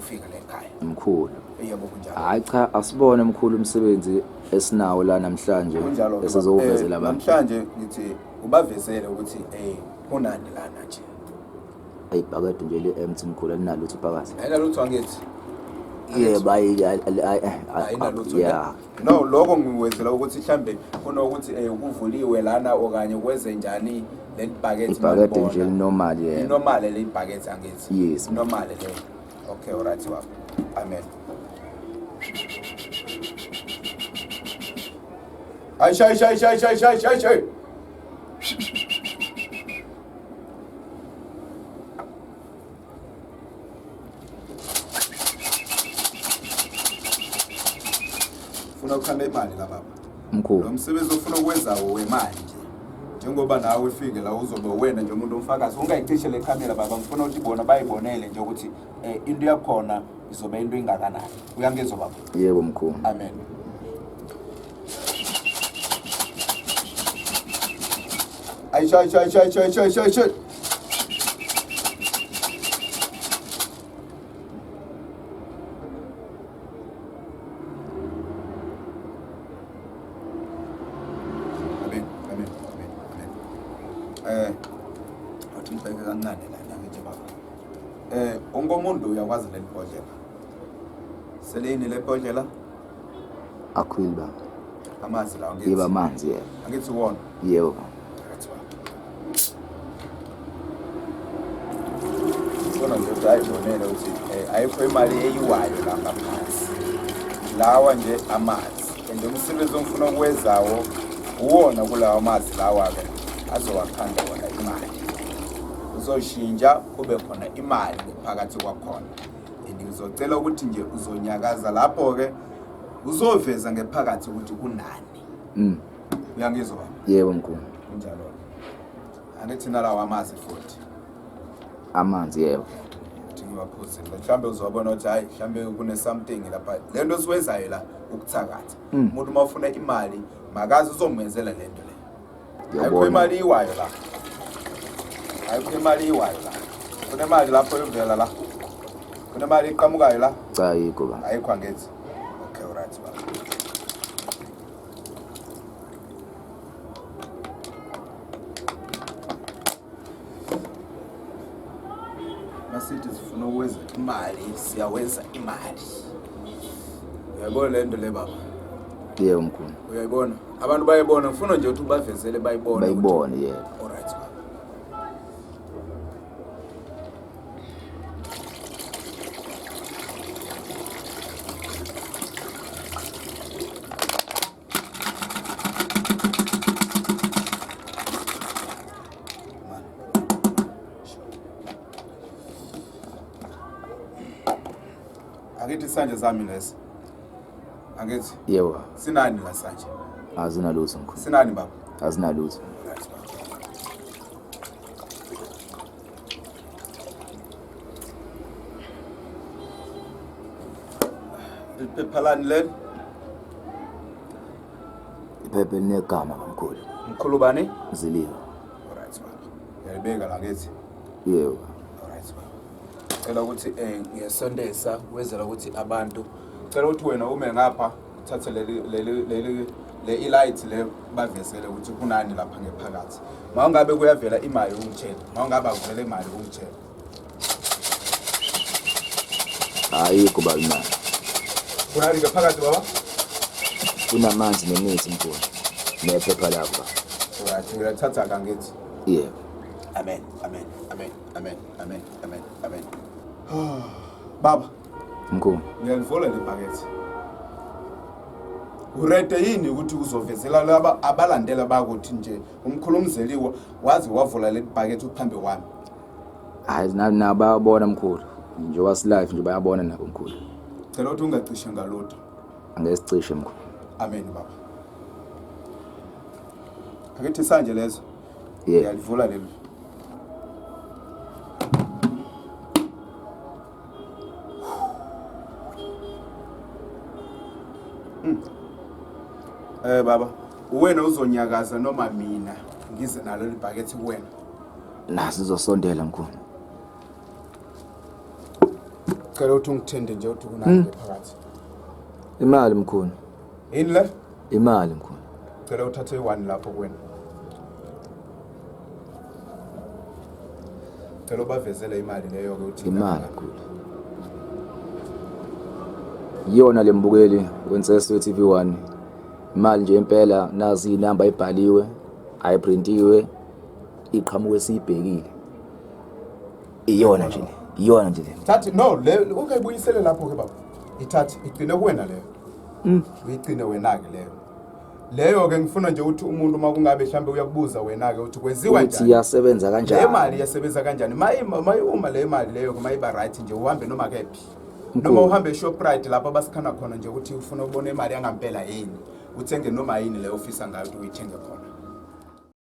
ukufika la ekhaya. Mkhulu. Yebo kunjalo. Hayi cha, asibone mkhulu umsebenzi esinawo la namhlanje Kunjalo esizowuvezela abantu. Namhlanje ngithi ubavezele ukuthi kunani lana nje. Ibhakede nje le-empty mkhulu, alinalutho phakathi. Ayinalutho angithi. Yebo, ayi Ayinalutho. Yeah. No, lokho ngikwenzela ukuthi mhlambe kunokuthi kuvuliwe lana okanye kwenze njani leli bhakede. Ibhakede nje normal, yebo. Normal le bhakede angithi. Yes. Normal le. Okay, all right baba. Amen. Ay shay shay shay shay shay shay shay. Ufuna ukukhanda imali la baba. Mkhulu. Lo msebenzi ofuna ukwenzawo wemali nje. Njengoba nawe ufike la uzobe wena nje umuntu omfakazi, ungayicishe le camera baba, ngifuna ukuthi bona bayibonele nje ukuthi into yakhona izobe into ingakanani. Uyangizwa baba? Yebo mkhulu. Amen. Ay shay shay shay shay shay shay shay. Amen, amen, amen, amen. Athi ngibheke kancane la ngithi baba. Wonke umuntu uyakwazi leli bhodlela. Selini le bhodlela? Akhwili baba. Amanzi lawo ngithi. Yebo amanzi yebo. Angithi wona. Yebo. Ngibona nje ukuthi ayibonele ukuthi ayikho imali eyiwayo la ngaphansi. Lawa nje amanzi. And umsebenzi ongifuna ukuwenzawo uwona kulawa amanzi lawa ke azowakhanda wona imali. Uzoshintsha kube khona imali phakathi kwakhona. And ngizocela ukuthi nje uzonyakaza lapho ke uzoveza ngephakathi ukuthi kunani. Uyangizwa baba? Yebo mkhulu. Kunjalo. Angithi nalawa amanzi futhi. Amanzi yebo. Uthi ngiwaphuzile. Mhlambe uzobona ukuthi hayi mhlambe kune something lapha. Le nto siwenzayo la ukuthakatha. Umuntu uma ufuna imali makazi uzomenzela le nto le. Ayikho imali iwayo la. Ayikho imali iwayo la. Kunemali lapho yovela la. Kunemali iqhamukayo la. Cha ayikho baba. Ayikho angithi. Okay, all right baba. Masithi sifuna ukwenza imali, siyawenza imali. Uyayibona le nto le baba? Yebo mkhulu. Uyayibona? Abantu bayibona, ngifuna nje ukuthi ubavezele bayibone. Bayibone, yebo. All right baba. Angithi isandla sami lesi. Angithi? Yebo. Sinani la sanje? Azinalutho mkhulu. Sinani baba? Azinalutho. Iphepha lani leli? Iphepha elinegama bamkhulu. Mkhulu bani? Ziliwe. Alright baba. Ngiyalibeka la ngithi. Yebo. Alright baba. Cela ukuthi ngiyasondeza wenzela ukuthi abantu cela ukuthi wena ume ngapha uthathe leli leli leli le ilight le bavezele ukuthi kunani lapha ngephakathi. Mawungabe kuyavela imali ungitshele. Mawungabe akuvela imali ungitshele. Ayikho baba imali. Kunani ngephakathi baba? Kunamanzi nemithi mkhulu. Nephepha lakho baba. Right, ngiyathatha kangithi. Yebo. Amen. Amen. Amen. Amen. Amen. Amen. Amen. Baba. Mkhulu. Ngiyalivola le bhakethe. Urede yini ukuthi uzovezela laba abalandela bakuthi nje umkhulu uMzeliwe waze wavula le bhakethe uphambi kwami. Hayi nababona mkhulu. Njengoba si live nje bayabona nabo mkhulu. Cela ukuthi ungacishe ngalutho. Angeke sicishe mkhulu. Amen baba. Akithi sanje lezo. Yebo. Ngiyalivula leli. Baba, uwena uzonyakaza noma mina ngize nalo libhakethe kuwena? Naso izosondela mkhulu. Cela ukuthi ungithende nje uthi kunani ke phakathi. Imali mkhulu. Yini le? Imali mkhulu. Cela uthathe i-one lapho kuwena. Cela ubavezele imali leyo ke uthi Imali mkhulu. Iyona lembukeli weNseso TV1. Imali nje impela nazi inamba ibhaliwe, ayiprintiwe, iqhamuke siyibhekile. Iyona nje le. Iyona nje le. Thathi no le ungayibuyisele lapho ke baba. Ithathe igcine kuwena leyo. Uyigcine wena ke leyo. Leyo ke ngifuna nje ukuthi umuntu uma kungabe mhlambe uyakubuza wena ke ukuthi kwenziwa Ukuthi njani. iyasebenza Le kanjani. mali iyasebenza kanjani? Mayi uma le mali leyo ke mayiba right nje uhambe noma kephi. Noma Mkhulu. uhambe eShoprite lapho abasikhana khona nje ukuthi ufuna ukubona imali yangampela yini. Uthenge noma yini leyo ofisa ngayo ukuthi uyithenge khona.